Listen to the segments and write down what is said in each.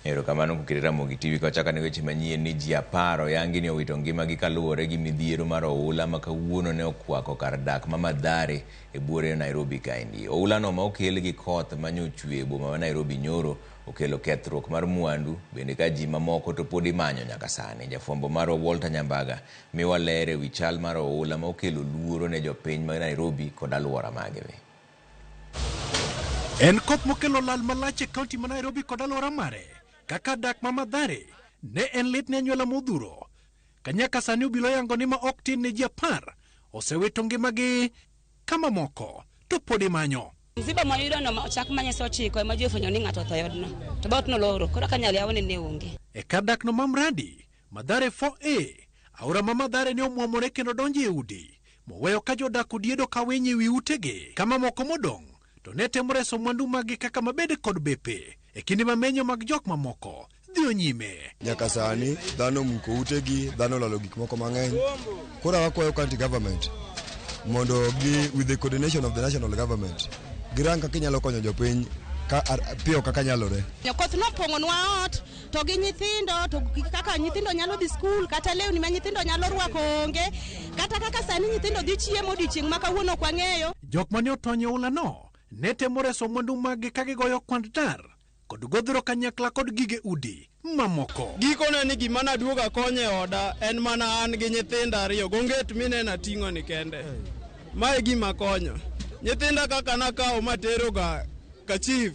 Erokamano kukete Ramogi TV kawachako ane weche manyien ni ji 10 oyangi ni owito ngimagi kaluwore gi midhiero mar oula ma kawuono ne okwako kar dak ma Mathare e buore Nairobi kaendi. Oulano ma okel gi koth manyochwe e boma ma Nairobi nyoro okelo kethruok mar mwandu bende ka ji mamoko to pod imanyo nyaka sani. Jafwambo marwa Walter Nyambaga miwa ler e wi chal mar oula ma okelo luoro ne jopiny ma Nairobi kod aluora mage. En koth mokelo lal malach e kaunti ma Nairobi kod alwora mare kaka dak ma Mathare ne en lit ne anyuola modhuro. Ka nyaka sani obilo yango ni ma ok tin ne ji 10 osewito ngimagi ka mamoko to pod imanyo. Msiba mwayudo no ochak manye saa 9 ema ji ofwenyo ni ng'ato otho e odno. To dhoot noloro, koro ka nyal yaw ne onge. E kar dak no ma Mradi, Mathare 4A, aora ma Mathare ne omwomore kendo donjo e udi, moweyo ka jodak odiedo ka winy e wi utegi, ka mamoko modong' to ne temo reso mwandu maggi kaka mabede kod bepe e kinde ma menyo mag jok mamoko dhiyo nyime. Nyaka sani dhano omuko utegi, dhano olalo gik moko mang'eny. Koro wakwayo county government mondo gi with the coordination of the national government girang kaka inyalo konyo jopiny ka piyo kaka nyalore. Koth nopong'onwa ot to gi nyithindo, to kaka nyithindo nyalo dhi skul, kata lewni ma nyithindo nyalo rwako onge, kata kaka sani nyithindo dhi chiemo odiochieng' ma kawuono ok wang'eyo. Jok mane otony e oulano ne temo reso mwandu maggi ka gigoyo kwand tar kod godhro kanyakla kod gige udi mamoko. Gikone ni gima naduogo akonyo e oda en mana an gi nyithinda 2, gonget mineno ating'o ni kende. Ma e gima konyo. Nyithinda kaka nakawo matero ga ka chief,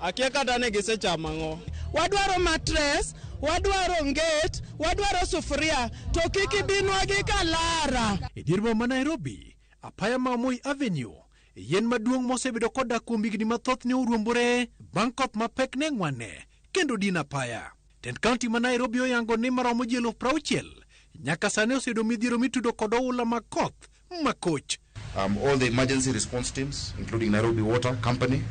akia kata ne gisechamo ang'o. Wadwaro mattress, wadwaro nget, wadwaro sufuria, to kik ibinwa gi kalara. E dier boma ma Nairobi, apaya ma Moi Avenue, yien maduong' mosebedo kodak kuom higni mathoth ne oruombore bang' koth mapek ne ng'wane kendo din apaya. Tend kaunti ma Nairobi oyango ni maromo ji 60,000 nyaka sani oseyudo midhiero mitudo kod oula mag koth makoch. All the emergency response teams, including Nairobi Water Company,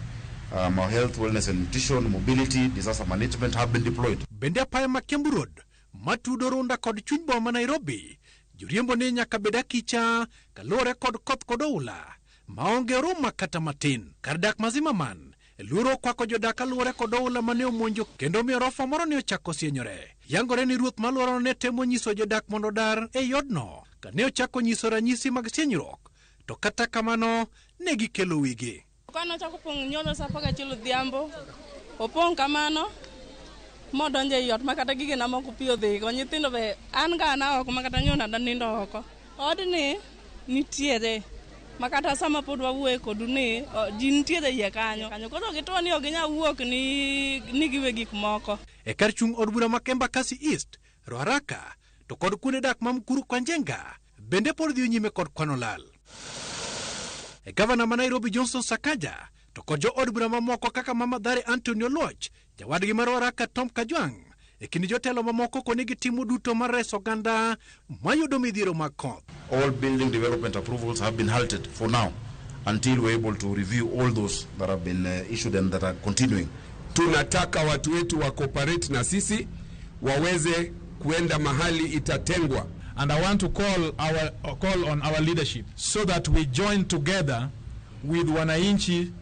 our health, wellness and nutrition, mobility, disaster management have been deployed. Bende apaya ma Kiambu Road matudo Runda kod chuny boma ma Nairobi, joriembo ni nyaka bed akicha kaluwore kod koth kod oula maonge oruma kata matin. Kar dak ma Zimmerman, luoro okwako jodak kaluwore kod oula mane omonjo kendo miyo rofa moro ne ochako sienyore. Yangore ni ruoth malworano ne temo nyiso jodak mondo odar ei odno kane ochako nyiso ranyisi mag sienyruok, to kata kamano ne gikelo wigi. Kane ochako pong' nyoro saa 11 odhiambo, opong' kamano modonjo ei ot ma kata gigena moko pi odhigo. Nyithindo be an ga an oko ma kata nyoro nanindo oko. Odni nitiere ma kata sama pod wawuoye kodu ni ji nitiere iye kanyo. Koro gituo ni ok ginyal wuok ni giwe gik moko. E kar chung' od bura ma Embakasi East, Ruaraka to kod kuonde dak ma Mukuru kwa Njenga bende pod dhi nyime kod kwano lal. E gavana ma Nairobi Johnson Sakaja to kod jo od bura mamoko kaka ma Mathare Anthony Oluoch, jawadgi ma Ruaraka Tom Kajwang', e kind jotelo mamoko koni gitimo duto mar reso oganda mayudo midhiero mag koth. All building development approvals have been halted for now until we're able to review all those that have been issued and that are continuing. Tunataka watu wetu wa cooperate na sisi waweze kuenda mahali itatengwa. And I want to call on our leadership so that we join together with wananchi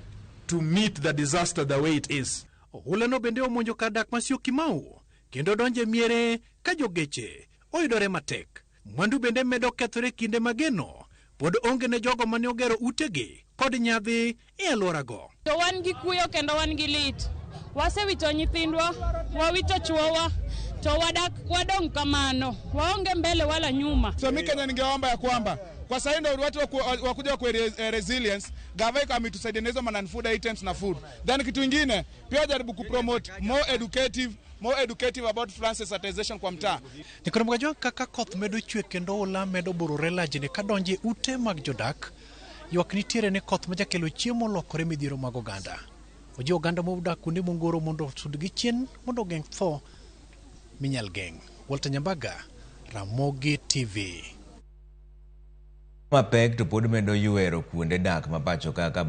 to meet the disaster the way it is. Oula no bende omonjo kar dak ma Syokimau kendo donjo e miere ka jogeche oyudore matek. Mwandu bende medo kethore kinde mageno pod onge ne jogo mane ogero utegi kod nyadhi e alworago. To wan gi kuyo kendo wan gi lit. Wasewito nyithindwa, wawito chuowa, to wadak wadong' kamano, waonge mbele wala nyuma. So mi Kenya ningeomba ya kwamba kwa sasa ndio watu wakuja kwa resilience, gava ikametusaidia na hizo non food items na food. Then kitu kingine pia jaribu kupromote more educative about flood sensitization kwa mtaa. Nikoro mgajwa kaka koth medo chwe kendo oula medo burore lajni kadonjo e ute mag jodak, ywak nitiere ni koth majakelo chiemo lokore midhiero mag oganda. Ojiwo oganda modak kuonde mongoro mondo osud gi chien mondo ogeng' tho minyal geng'. Walter Nyambaga, Ramogi TV. Mapek to pod medo ywero kuonde dak ma pacho ka.